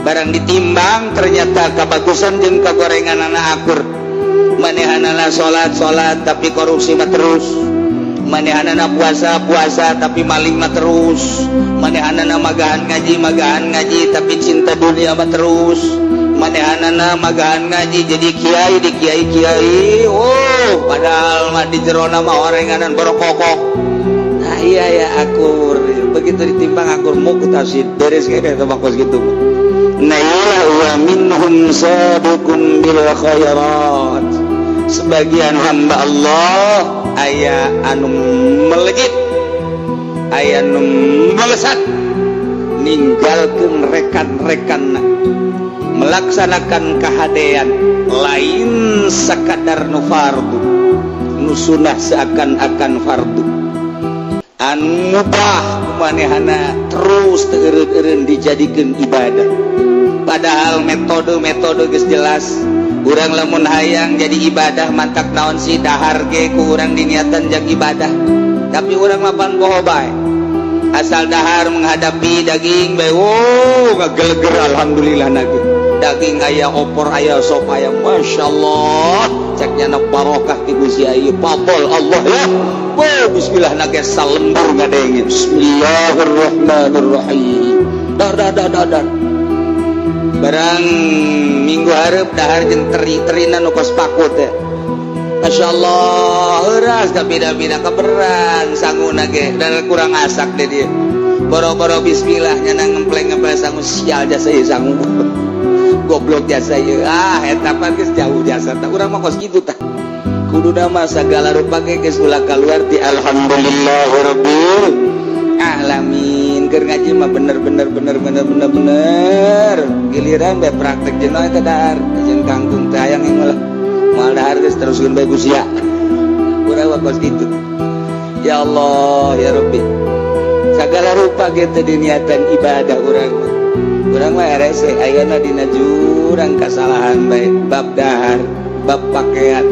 Barang ditimbang, ternyata kebagusan jeung kagorengan anak akur. Manehanana salat salat, tapi korupsi mah terus. Manehanana puasa puasa, tapi maling mah terus. Manehanana magahan ngaji magahan ngaji, tapi cinta dunia mah terus. Manehanana magahan ngaji, jadi kiai di kiai kiai, oh, padahal mah di jerona mah orenganan borokokok. Nah, iya ya, akur. Begitu ditimbang akur, muqtasid, beres kayaknya kos gitu. Nah, iya, wa minhum sabiqun bil khairat. Sebagian hamba Allah aya anu melejit, aya anu melesat, ninggalkeun rekan-rekan melaksanakan kehadean, lain sakadar nu fardu, nu sunah seakan-akan fardu, anu mubah manehana terus teu eureun-eureun dijadikeun ibadah. Padahal metode-metode geus jelas. Urang lamun hayang jadi ibadah, mantak naon sih, dahar ge ku urang diniatan jang ibadah, tapi urang mapan poho bae. Asal dahar menghadapi daging bae, wow, ngageleger, alhamdulillah nage daging aya, opor aya, sop aya, masya Allah, cek nyana barokah ti Gusti ieu pabol Allah ya. Wow, bismillah nage salembur ngadenge bismillahirrahmanirrahim, dar dar dar dar dar. Barang minggu hareup dahar jeung teri-terina nu kos paku teh, Masya Allah, heuras, tapi beda-beda keberan sanguna ge dan kurang asak deh dia. Boro-boro bismillah, nyana ngempleng-ngempleng sangu, sial jasa ieu sangu, goblok jasa ieu. Ah, eta pan geus jauh jasa tah. Urang mah kos kitu tah. Kuduna mah sagala rupa ge geus ulah kaluar ti alhamdulillahirabbil alamin. Keur ngaji mah bener bener bener bener bener bener, giliran bae praktek jeung eta dahar jeung kangkung teh hayang yang lah moal dahar, geus teruskeun bae ku sia. Urang mah kos kitu. Ya Allah ya Rabbi, segala rupa ge teu diniatan ibadah urang mah. Urang mah rese ayeuna dina jurang kasalahan bae, bab dahar, bab pakaian.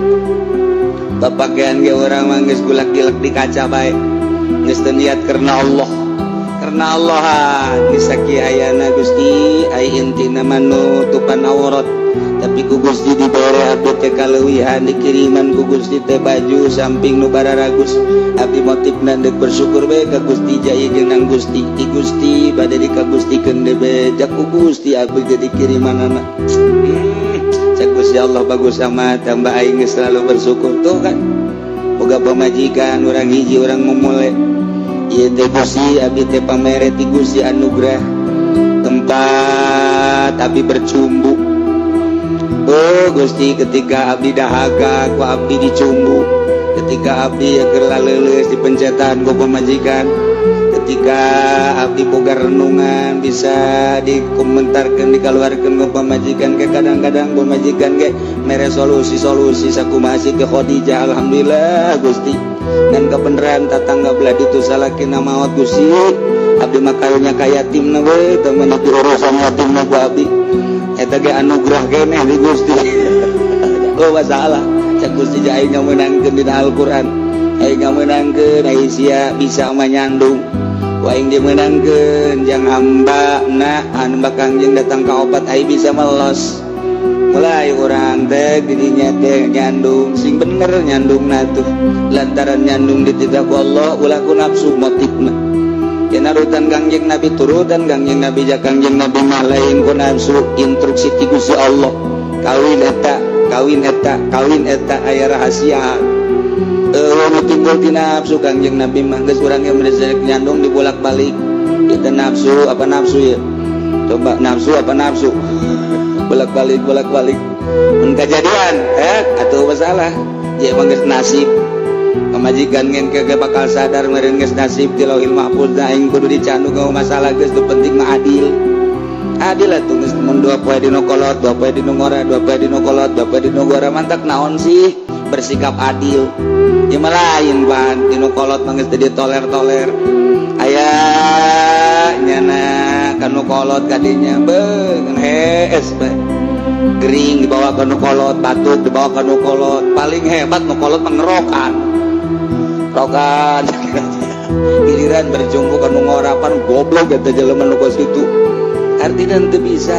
Bab pakaian ge urang mah geus gulak-gilek di kaca bae, geus teu niat karena Allah, karena Allah. Bisa ki ayana Gusti, ai intina mah nutupan aurat, tapi ku Gusti dibere abdi teh kaleuwihan, dikiriman ku Gusti teh baju samping nu bararagus. Abdi motifna deuk bersyukur bae ka Gusti, jai jeung Gusti ti Gusti bade di ka Gustikeun deui jak ku Gusti abdi jadi kirimanana. Cek Gusti Allah, bagus amat, tambah aing geus selalu bersyukur. Tuh kan boga pamajikan urang hiji, urang memulai ieu teh Gusti, abdi teh pamere ti Gusti anugerah tempat abdi bercumbu. Oh Gusti, ketika abdi dahaga ku abdi dicumbu, ketika abdi keur laleuleus dipencetan ku pamajikan, ketika abdi boga renungan bisa dikomentarkan, dikeluarkan ku pamajikan ke kadang-kadang pamajikan ge mere solusi-solusi sakumaha sih ke Khadijah. Alhamdulillah Gusti, dan kebenaran tatangga belah ditu salakina maot. Gusti, abdi mah karunya ka yatimna we, teu meunang urusan yatimna ku abdi. Eta ge anugerah keneh di Gusti. Oh, masalah cek Gusti, aing ngamenangkeun dina Al-Qur'an, aing ngamenangkeun ai sia bisa manyandung ku aing dimenangkeun jang hamba na anu Kangjeng datang ka obat, ai bisa melos. Mulai urang teh didinya teh nyandung sing bener nyandung tuh, lantaran nyandung dititah ku Allah, ulah ku nafsu motifna. Rutan Kangjeng Nabi, turutan Kangjeng Nabi, ja Kangjeng Nabi mah lain ku nafsu, instruksi ti Gusti Allah. Kawin eta, kawin eta, kawin eta, aya rahasia. Eueuh nu timbul ti nafsu Kangjeng Nabi mah. Geus urang ge nyandung dibolak-balik kita, nafsu apa nafsu ya? Coba, nafsu apa nafsu? Bolak-balik, bolak-balik, mun kejadian eh atau masalah ya emang geus nasib. Pamajikan ngen ke bakal sadar meureun, geus nasib ti Lauhil Mahfuz da aing kudu dicandu. Gak masalah geus, nu penting mah adil, adil atuh. Geus mun 2 poe dino kolot, 2 poe dino ngora, 2 poe dino kolot, 2 poe dino ngora, mantak naon sih, bersikap adil ya mah lain pan dino kolot mah geus teu toler-toler. Aya nyana kanu kolot kadinya beung hees bae, gering dibawa ke nu kolot, batuk dibawa ke nu kolot. Paling hebat nu kolot mengerokan rokan, giliran berjumpa ke nu ngorapan goblok eta jelema nu kos kitu. Artinya teu bisa.